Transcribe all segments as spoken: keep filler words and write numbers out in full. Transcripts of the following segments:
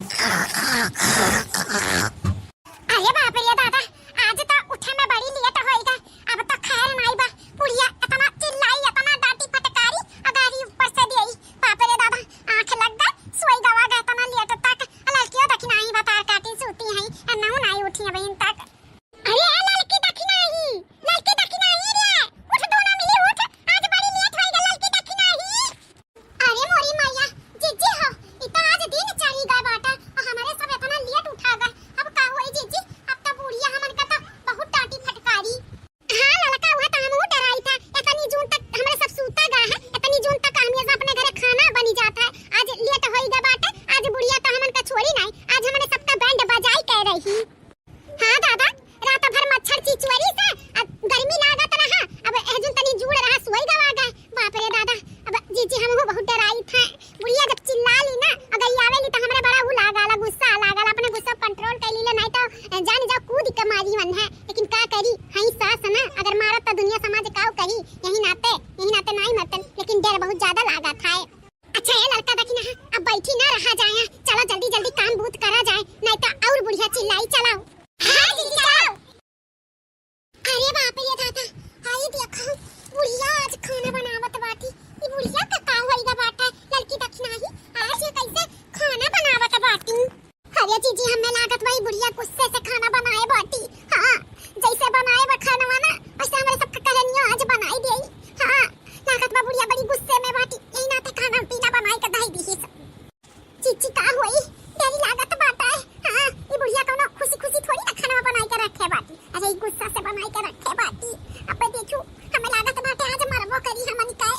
अरे बाप रे दादा, आज तो उठे में बड़ी लेट होइगा। अब तो खैर नाई बा। बुढ़िया इतना चिल्लाई, इतना डांटी फटकारी, अगारी ऊपर से देई। बाप रे दादा, आँख लग गए, सोई गवा गए इतना लेट तक। ललकियो देखी नाही, बतार काटी सूती हैं, अन्नहु नाई उठी अबहिन तक। अरे ए ललकी देखी नाही, ललकी देखी नाही रे, उठ दोनों मिली उठ, आज बड़ी लेट होइगा ललकी देखी नाही। अरे मोरी मैया, जीजी हो, ई तो आज दिन चढ़ी गए बाटा, और हमरे सब इतना लेट उठा गए। अब का होई जीजी, अब तो बुढ़िया हमन का तो बहुत डांटी फटकारी। हाँ ललका, वह तो हमहू डराई था, इतनी जून तक हमरे सब सूता गा है, इतनी जून तक हमरे सब अपने घरे खाना बनी जाता है, आज लेट होई गए बाटे, आज बुढ़िया तो हमन का छोड़ी नहीं, आज हमरे सबका बैंड बजाई कह रही। हाँ दादा, रात भर मच्छर चिचुअरी से, अब गर्मी लागत रहा, अब एहजुन तनी जूड़ रहा, सोई गवा गए। बाप रे दादा, अब जीजी हमहू बहुत डराई थे। बुढ़िया जब चिल्ला ली ना, अगर आवे ली तो हमरा बड़ा ऊ लागाला, गुस्सा लागाला, अपने गुस्सा कंट्रोल कर लीले, नहीं तो जान जाओ कूद के मारी वन है। लेकिन का करी, हई सास ना, अगर मारत तो दुनिया समाज काऊ कही, यही नाते, यही नाते नहीं मरतन, लेकिन डर बहुत ज्यादा लागा था। अच्छा ए ललका देखी ना, अब बैठी ना रहा जाए, चलो जल्दी जल्दी काम बूत करा जाए, नहीं तो और बुढ़िया चिल्लाई। चलाओ। हाँ जीजी चलाओ। अरे बाप रे दादा, हाय देखो, बुढ़िया आज खाना बनावत बाटी। ई बुढ़िया का का होइगा बाटा, ललकी देखी नाही, आज ये कैसे खाना बनावत बाटी। अरे जीजी, हमें लागत बा ई बुढ़िया गुस्से से खाना बनाए बाटी। हाँ, जैसे बनाए बा खाना वाना, वैसे हमरे सबके कहनियो आज बनाई देई। हाँ, लागत बा बुढ़िया बड़ी गुस्से में बाटी, यही नाते खाना पीना बनाए के दही दीही सब। जीजी का होई, डर लागत बाटे। हाँ, ई बुढ़िया कौनो खुशी खुशी थोड़ी ना खाना बनाई के रखे बाटी। अच्छा, ई गुस्सा से बनाई के रखे बाटी। अब देखू, हमें लागत बाटे आज मरबो करी हमन का।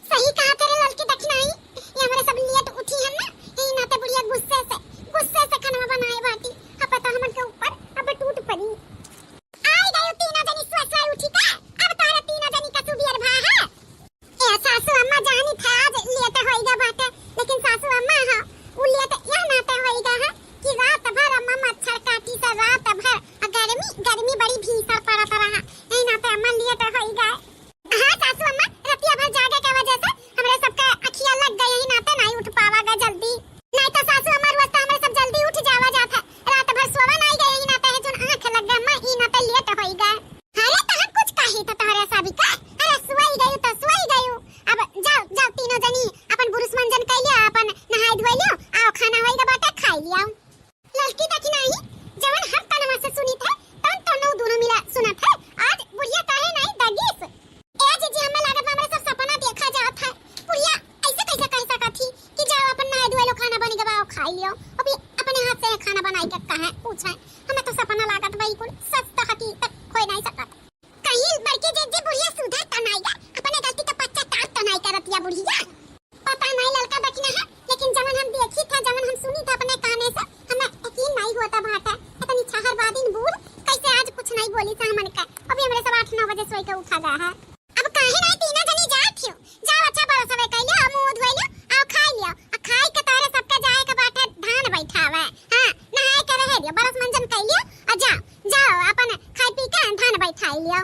सही कहा तेरे ललकी देखी नाही, ये हमरे सब लेट उठी है ना, यही नाते बुढ़िया गुस्से से, गुस्से से खाना बनाए बाटी। अब तो हमन के ऊपर अब टूट पड़ी। आई गयो तीनों जनी सुबह सुबह उठी का, अब तोहरे तीनों जनी का सुबियर भा है। ए सासू अम्मा जानी था आज लेट होइगा बाटे, लेकिन सासू अम्मा हा, उ लेट यह नाते होइगा है कि रात भर अम्मा मच्छर काटी से रात भर, आ गर्मी, गर्मी बड़ी भीषण पड़त रहा, यही नाते अम्मा लेट होइगा। हाँ सासू अम्मा, रतिया भर जागे के वजह से हमरे सबका अखिया लग गई, यही नाते नहीं उठ पावा गा जल्दी। नहीं तो सासू अम्मा, रोज तो हमरे सब जल्दी उठ जावा जात है, रात भर सोवा नहीं गए, यही नाते है जोन आँख लग गए, अम्मा, ई नाते लेट होइगा। अरे तो हम कुछ कही तो तोहरे सभी का, अरे सोई गयू तो सोई गयू। अब जाओ, जाओ तीनों जनी अपन बुरुस मंजन कर लियो, अपन नहाए धोए लियो, आओ खाना होइगा बाटे, खाई लियो। ललकी देखी नाही, जवन हम कनवा से सुनी थे, तवन तो नौ दोनों मिला सुनत है। आज बुढ़िया काहे नहीं दगिस? ए जीजी, हमें लागत बा हमरे सब सपना देखा जात है। बुढ़िया ऐसे कैसे कह सकत थी कि जाओ अपन नहाए धोए लो, खाना बनी गवा, आओ खाई लियो। अभी अपने हाथ से खाना बनाई के कहे, पूछे। हमें तो सपना लागत बा, ई कुल सच तो हकीकत होए नहीं सकत। कहीं बड़की जीजी बुढ़िया सुधर तो नाई गा, अपने गलती का पश्चाताप तो नाई करत या बुढ़िया। पता नहीं ललका बा कि ना है, लेकिन जवन हम देखी था, जवन हम सुनी था अपने काने से, हमें यकीन नहीं होता बाटा। इतनी छहरबादिन बूढ़ कैसे आज कुछ नहीं बोली था हमन का। अभी हमरे सब आठ नौ बजे सोई के उठा गया है। अब काहे नहीं तीनों जनी जात हियो? जाओ अच्छा बरसवे कैले, आओ मुंह धोए लियो, आओ खाई लियो। आ खाई के तोरे सबके जाए के बाटे धान बैठावे। हाँ, नहाए के रहे दियो, बरस मंजन कैलियो, आ जाओ, जाओ अपन खाई पी के धान बैठाई लियो।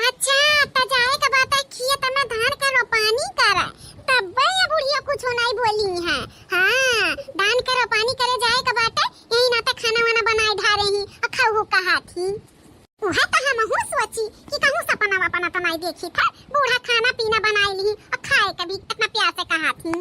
अच्छा, त जाए के बाटे खेत में धान के रोपानी करे, तब्बे ये बुढ़िया कुछो नहीं बोली है। हाँ, धान के रोपानी करे जाए के बाटे, यही नाते खाना वाना बनाए ढारे ही, आ खाऊ कहा थी। उहे तो हमहू सोची कि कहूँ सपना वपना तो नहीं देखी था, बूढ़ा खाना पीना बनाई ली और खाए के भी इतना प्यार से कहा थी।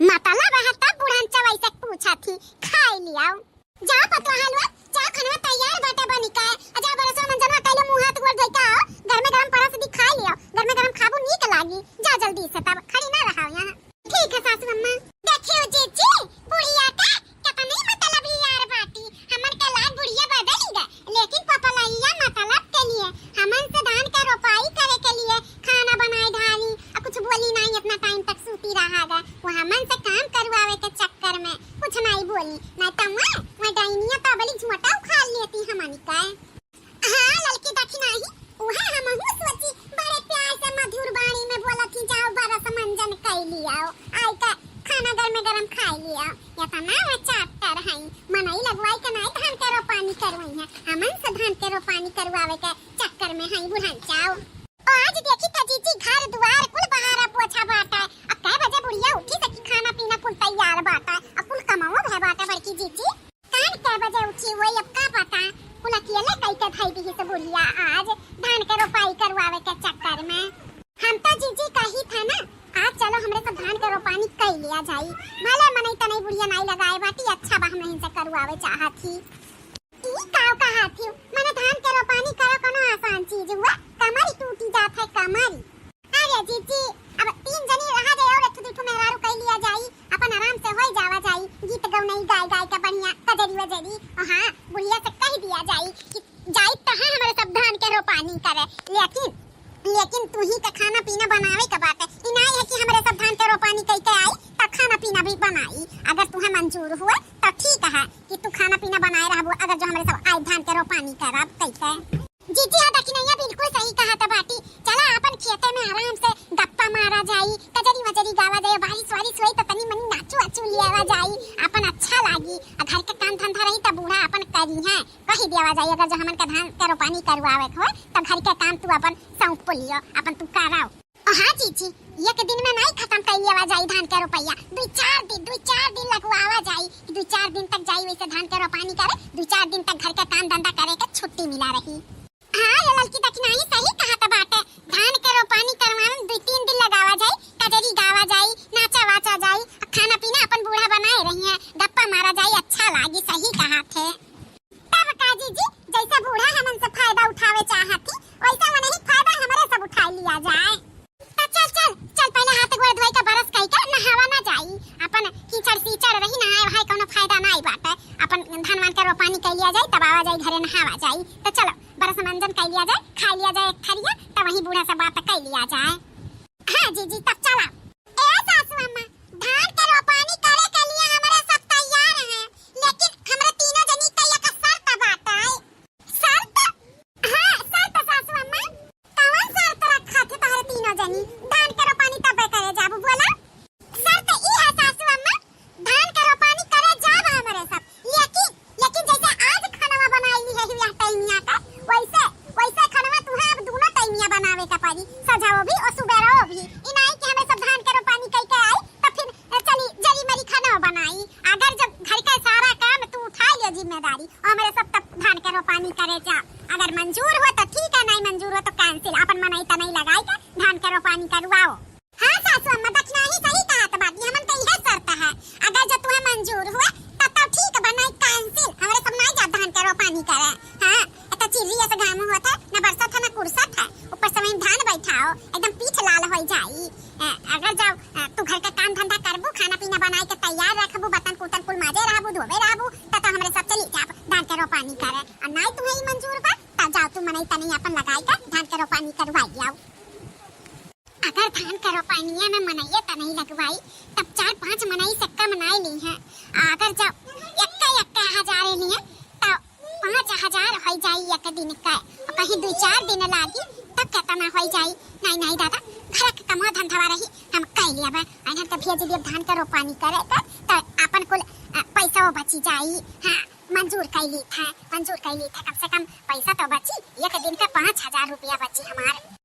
मतलब है तब बूढ़न चवई से पूछा थी, खाई लियाओ। जाओ पतोहा लोग, जाओ खनवा तैयार बाटे बनी का, आ जाओ बरसो मंजनवा कैलो मुँह हाथ गोड़ धोई के आओ, गरमे गरम परस दी खाई लियाओ, गरमे गरम खाबू नीक लागी। जाओ जल्दी से तब खड़ी ना रहो यहाँ। ठीक है सासू अम्मा। देखियो जीजी, बुढ़िया का कितनी मतलबी यार बाटी। हमन के लाग बुढ़िया बदल गए, लेकिन पपलैया मतलब के लिए हमन से धान के रोपाई करे के लिए खाना बनाए ढाली, आ कुछ बोली नहीं, इतना टाइम तक सूती रहा गए। वो हमन से काम करवावे के चक्कर में कुछ नहीं बोली, नहीं तो वह, वह डाइनिया तो बड़ी झोंटा उखाड़ लेती हमन का। हाँ, ललकी देखी नाही, उहे हमहू सोची, बड़े प्यार से मधुर वाणी में बोलत ही, "जाओ बरस मंजन कई लियाओ, आई के खाना गरमे गरम खाई लियाओ।" इतना वे चैप्टर है, मनई लगवाई के नाई धान के रोपानी करवाई है, हमन से धान के रोपानी करवावे के चक्कर में है बुढ़न चाओ। ओ आज देखी था जीजी, घर दुआर कुल बहारा पोछा बाटा, अब कै बजे बुढ़िया उठी सकी, खाना पीना कुल तैयार बाटा, अब कुल कमाओ भय बाटा बड़की जी जी, कान कै बजे उठी होई, अब का पता, कुल अकेले कई के धई दिहिस बुढ़िया आज धान के रोपाई करवावे के चक्कर में। हम तो जीजी कही थे ना, आज चलो हमरे सब धान के रोपानी कई लिया जाई, भले मनई तनई बुढ़िया नाई लगाए बाटी, अच्छा बा, हम नहीं से करवावे चाहत ही। ई काव कहा थी, मने धान के रोपानी करो कोनो आसान चीज हुआ, कमरी टूटी जात है, कमरी। अरे जीजी, अब तीन जनी रहा जाए और एक ठो दू ठो मेहरारू कई लिया जाई, अपन आराम से होई जावा जाई, गीत गौनई गाय गाय के बढ़िया कजरी वजरी। और हाँ, बुढ़िया से कह दिया जाई कि जाई तहाँ हमरे सब धान के रोपानी करे, लेकिन, लेकिन तू ही के खाना पीना बनावे के बाटे। ई नाई है कि हमरे सब धान के रोपानी कई के आई त खाना पीना भी बनाई। अगर तुहे मंजूर हुए तो ठीक है कि तू खाना पीना बनाए रहबू, अगर जो हमरे सब आई धान के रोपानी करब कई के। जीजी, हाँ दखिनैया बिल्कुल सही कहा त बाटी। चला अपन खेते में आराम से गप्पा मारा जाई, कजरी वजरी गावा जाई, बारिश वारिश होई त तनी मनी नाचू वाचू लियावा जाई, अपन अच्छा लागी। आ घर के काम धंधा रही त बूढ़ा अपन करी हैं, कही देवा जाई, अगर जो हमन के धान के रोपानी करवावे के होए त घर के काम तू अपन सौंप लियो, अपन तू कराओ। ओ हाँ जीजी, एक दिन में नाई खत्म कर लियावा जाई धान के रोपैया, दुई चार दिन, दुई चार दिन लगवावा जाई, दुई चार दिन तक जाई वैसे धान के रोपानी करे, दुई चार दिन तक घर के काम धंधा करे के छुट्टी मिला रही। हाँ, ये ललकी दखिनाही सही कहा त बाटे। धान के रोपानी करवावे में दुई तीन दिन लगावा जाई, कजरी गावा जाई, नाचा वाचा जाई, खाना पीना अपन बूढ़ा बनाए रही हैं, गप्पा मारा जाई, अच्छा लागी, सही कहा थे। तब का जीजी, जैसे बूढ़ा हमन से फायदा उठावे चाहत ही, वैसे वनही फायदा हमरे सब उठा लिया जाए। त चल, चल, चल, पहले हाथ गोड़ धोई के brush कई के नहावा ना जाई। अपन कीचड़ सीचड़ रही, नहाए वहाए कोनो फायदा नाई बाटे। अपन धान वान के रोपानी कई लिया जाई, तब आवा जाई घरे नहावा जाई। त चलो, brush मंजन कई लिया जाए, खा लिया जाए एक थरिया, तब वही बूढ़ा से बात कई लिया जाए। हाँ जीजी, तब चला। ए सासू अम्मा, धान के रोपानी करे के लिए हमरे सब तैयार हैं, लेकिन हमरे तीनों जनी के एक शर्त बाटे। शर्त? हाँ, शर्त सासू अम्मा। कवन शर्त रखा थे तोहरे तीनों जनी? धान के रोपानी तबे करे जाबू, बोला। शर्त ई है सासू अम्मा, धान के रोपानी करे जाब हमरे सब, लेकिन, लेकिन जैसे आज खानवा बनाई ली है यह टाइमिया का, वैसे, वैसे खानवा तुहे अब दोनों टाइमिया बनावे के पड़ी, सझाओ भी और सुबेरो भी। ई नाई कि हमरे सब धान के रोपानी कई के आई, त फिर चली जरी मरी खानवा बनाई। अगर जब घर के सारा काम तू उठा लियो जिम्मेदारी, और हमरे सब तब धान के रोपानी करे जा, अगर मंजूर हो तो ठीक है, नाई मंजूर हो तो cancel, अपन मनई तनई लगाई के धान के रोपानी करवाओ। हाँ सासू अम्मा, दखिनाही सही कहत बाटी, हमन के इहे शर्त है, अगर जो तुहे मंजूर हुए तब तो ठीक बा, नाई cancel, हमरे सब नाई जा धान के रोपानी करे। हाँ, एता चिर्री ऐसे घाम होत है, न बरसत है, न कुरसत है, ऊपर से वहीं धान बैठाओ, एकदम पीठ लाल होई जाई। ए, अगर जाओ, ए, तू घर का काम धंधा करबू, खाना पीना बनाए के तैयार रखबू, बर्तन कुर्तन कुल माजे रहबू, धोबे रहबू, त तो हमरे सब चली जाब धान के रोपानी करे। और नाई तुहे ई मंजूर बा, तब जाओ तू मनई तनई अपन लगाई के धान के रोपानी करवाई आओ। अगर धान के रोपानिया में मनइया तनई लगवाई, तब चार पांच मनई से कम नाई ली हैं। अगर जब एक्के एक्के हजारे लिए, तब पाँच हजार होइ जाई एक दिन का, और कहीं दुई चार दिन लागी, तब केतना होइ जाई? नाई, नाई दादा, घर के कमवा धंधवा रही, हम कइ लेबे। अइहन त भेज दिए धान के रोपानी करे के, त आपन कुल, अ, पैसवो बची जाई। हाँ, मंजूर कइ ली थे, मंजूर कइ ली थे, कम से कम पैसा तो बची, एक दिन का पाँच हजार रुपया बची हमार।